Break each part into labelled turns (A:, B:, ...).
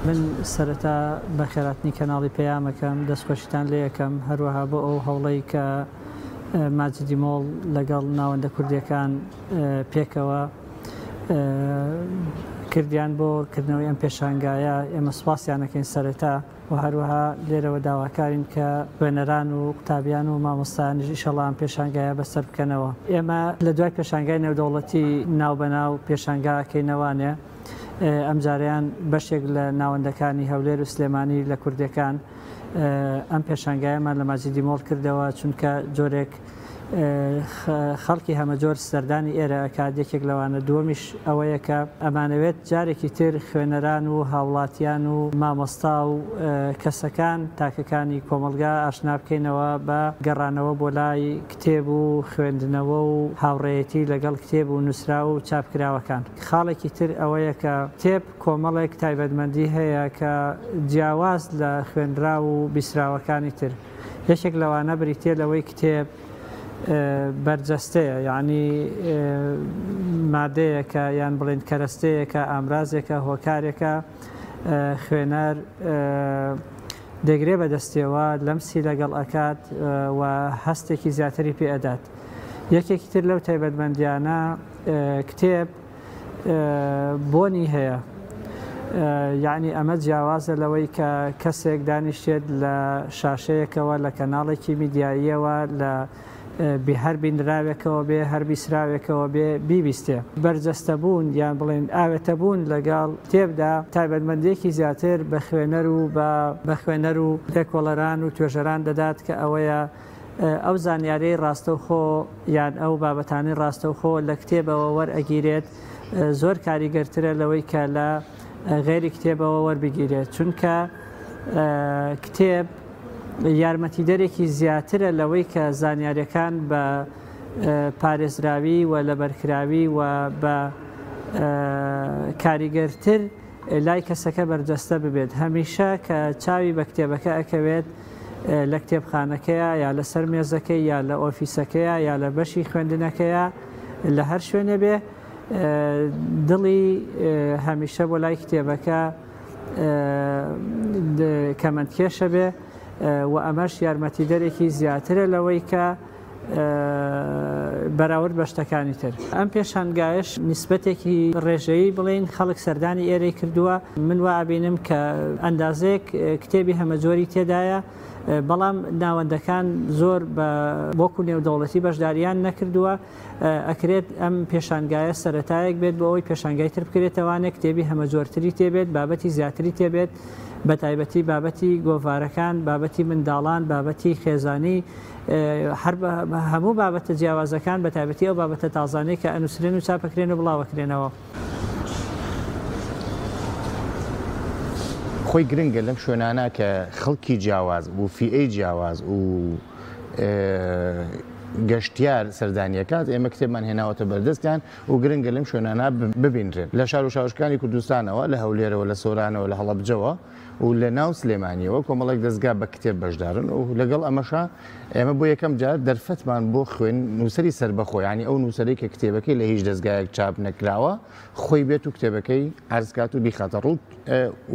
A: من سەرەتا بەخێرهاتنی کەناڵی پەیام ئەکەم، دەستخۆشیتان لێ ئەکەم، هەروەها بۆ ئەو هەوڵەی کە ماجیدی مۆڵ لەگەڵ ناوەندە کوردییەکان پێکەوە کردیان بۆ کردنەوەی ئەم پێشانگایە، ئێمە سوپاسیان ئەکەین سەرەتا و هەروەها لێرەوە داواکارین کە خوێنەران و قوتابیان و مامۆستایانیش ئیشەڵا ئەم پێشانگایە بەسەر بکەنەوە. ئێمە لە دوای پێشانگای نێودەوڵەتی ناوبەناو پێشانگا ئەکەینەوانێ، ئەمجارەیان بەشێک لە ناوەندەکانی هەولێر و سلێمانی لە کوردیەکان ئەم پێشانگایەمان لە ماجیدی مۆڵ کردەوە، چونکە جۆرێک خەڵکی هەمەجۆر سەردانی ئێرە ئەکات، یەکێک لەوانە، دووەمیش ئەوەیە کە ئەمانەوێت جارێکی تر خوێنەران و هاوڵاتیان و مامۆستا و کەسەکان تاکەکانی کۆمەڵگا ئاشنا بکەینەوە بە گەڕانەوە بۆ لای کتێب و خوێندنەوە و هاوڕێیەتی لەگەڵ کتێب و نووسراو و چاپکراوەکان. خاڵێکی تر ئەوەیە کە کتێب کۆمەڵێک تایبەتمەندی هەیە کە جیاواز لە خوێنراو و بیستراوەکانی تر. یەکێک لەوانە بریتییە لەوەی کتێب بەرجەستەیە، یەعنی مادەیەکە یان بڵێین کەرەستەیەکە، ئامرازێکە، هۆکارێکە خوێنەر دەیگرێ بە دەستیەوە، لەمسی لەگەڵ ئەکات و هەستێکی زیاتری پێ ئەدات. یەکێکی تر لەو تایبەتمەندیانە کتێب بۆنی هەیە یعنی ئەمە جیاوازە لەوەی کە کەسێک دانیشتێت لە شاشەیەکەوە لە کەناڵێکی میدیاییەوە لە هەر بینراوێکەوە بێ هەر بیسراوێکەوە بێ بیبیستێ. بەرجەستەبوون یان بڵێین ئاوێتەبوون لەگەڵ کتێبدا تایبەتمەندییەکی زیاتر بە خوێنەر و بە بە خوێنەر و لێکۆڵەران و توێژەران دەدات کە ئەوەیە ئەو زانیاریەی ڕاستەوخۆ یان ئەو بابەتانەی ڕاستەوخۆ لە کتێبەوە وەرئەگیرێت زۆر کاریگەرترە لەوەی کە لە غەیری کتێبەوە وەربگیرێت چونکە کتێب یارمەتیدەرێکی زیاترە لەوەی کە زانیاریەکان بە پارێزراوی و لەبەرکراوی و بە کاریگەرتر لای کەسەکە بەرجەستە ببێت هەمیشە کە چاوی بە کتێبەکە ئەکەوێت لە کتێبخانەکەیا یا لەسەر مێزەکەی یا لە ئۆفیسەکەیا یا لە بەشی خوێندنەکەیا لە هەر شوێنێ بێ دڵی هەمیشە بۆ لای کتێبەکە کەمەندکێشە بێ و ئەمەش یارمەتیدەرێکی زیاترە لەوەی کە بەراورد بە شتەکانی تر. ئەم پێشانگایەش نیسبەتێکی ڕێژەیی بڵێین خەڵک سەردانی ئێرەی کردووە، من وا ئەبینم کە ئەندازەیەک کتێبی هەمەجۆری تێدایە، بەڵام ناوەندەکان زۆر بە وەکو نێودەوڵەتی بەشداریان نەکردووە، ئەکرێت ئەم پێشانگایە سەرەتایەک بێت بۆ ئەوەی پێشانگای تر بکرێتەوانێ کتێبی هەمەجۆرتری تێبێت، بابەتی زیاتری تێبێت، بەتایبەتی بابەتی گۆڤارەکان، بابەتی منداڵان، بابەتی خێزانی، هەر هەموو بابەتە جیاوازەکان بە تایبەتی ئەو بابەتە تازانەی کە ئەنووسرێن و چاپەکرێن و بڵاوەکرێنەوە.
B: خۆی گرنگە لەم شوێنانە کە خەڵکی جیاواز و فیئەی جیاواز و گەشتیار سەردانیەکات ئێمە کتێبمان هێناوەتە بەردەستیان و گرنگە لەم شوێنانە ببینرێن لە شار و شارۆچکانی کوردستانەوە لە هەولێرەوە لە سۆرانەوە لە هەڵەبجەوە و لە ناو سلێمانیەوە کۆمەڵێک دەزگا بە کتێب بەشدارن و لەگەڵ ئەمەشا ئێمە بۆ یەکەم جار دەرفەتمان بۆ خوێن نووسەری سەربەخۆ یانی ئەو نووسەرەی کە کتێبەکەی لە هیچ دەزگایەک چاپ نەکراوە خۆی بێت و کتێبەکەی عەرز کات و بیخاتە ڕوو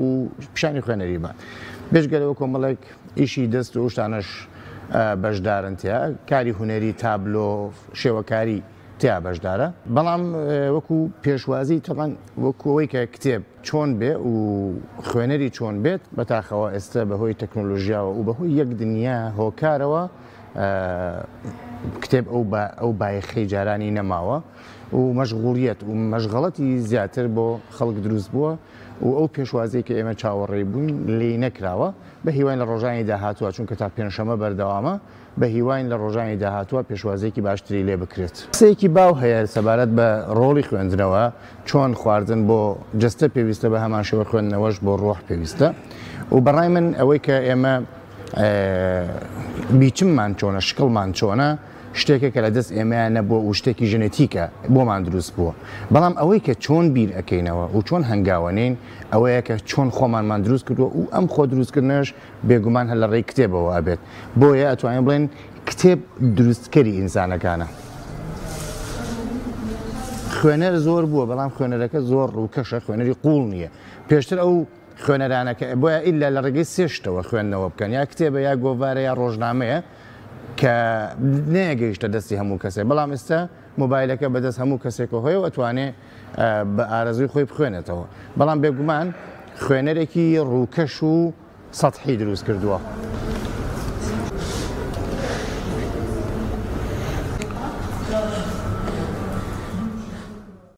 B: و پیشانی خوێنەری بات بێجگە لەوە کۆمەڵێک ئیشی دەست و شتانەش بەشدارن تیا کاری هونەری تابلۆ شێوەکاری تیا بەشدارە بەڵام وەکو پێشوازی تەبعەن وەکو ئەوەی کە کتێب چۆن بێ و خوێنەری چۆن بێت، بەتاخەوە ئێستە بەهۆی تەکنۆلۆژیاوە و بەهۆی یەک دنیا هۆکارەوە کتێب ئەو ئەو بایەخەی جارانی نەماوە و مەشغوڵیەت و مەشغەڵەتی زیاتر بۆ خەڵک دروست بووە و ئەو پێشوازیەی کە ئێمە چاوەڕێی بووین لێی نەکراوە بە هیواین لە ڕۆژانی داهاتووە چونکە تا پێنجشەمە بەردەوامە بە هیواین لە ڕۆژانی داهاتووە پێشوازییەکی باشتری لێ بکرێت. قسەیەکی باو هەیە سەبارەت بە ڕۆڵی خوێندنەوە، چۆن خواردن بۆ جەستە پێویستە بە هەمان شێوە خوێندنەوەش بۆ ڕۆح پێویستە و بەڕای من ئەوەی کە ئێمە بیچممان چۆنە، شکڵمان چۆنە، شتێکە کە لە دەست ئێمەیا نەبووە و شتێکی ژنێتیکە بۆمان دروست بووە. بەڵام ئەوەی کە چۆن بیر ئەکەینەوە و چۆن هەنگاوەنێین ئەوەیە کە چۆن خۆمانمان دروست کردووە و ئەم خۆ دروستکردنەش بێگومان هەر لە ڕێی کتێبەوە ئەبێت، بۆیە ئەتوانین بڵێین کتێب دروستکەری ئینسانەکانە. خوێنەر زۆر بووە، بەڵام خوێنەرەکە زۆر ڕووکەشە، خوێنەری قووڵ نییە. پێشتر ئەو خوێنەرانەکە بۆیە ئیلا لە ڕێگەی سێ شتەوە خوێندنەوە بکەن، یا کتێبە یا گۆڤارە یا ڕۆژنامەیە کە نەیەگەیشتە دەستی هەموو کەسێک، بەڵام ئێستا مۆبایلەکە بەدەست هەموو کەسێکەوە هەیە و ئەتوانێ بە ئارەزووی خۆی بخوێنێتەوە، بەڵام بێگومان خوێنەرێکی ڕووکەش و سەتحی دروست کردووە.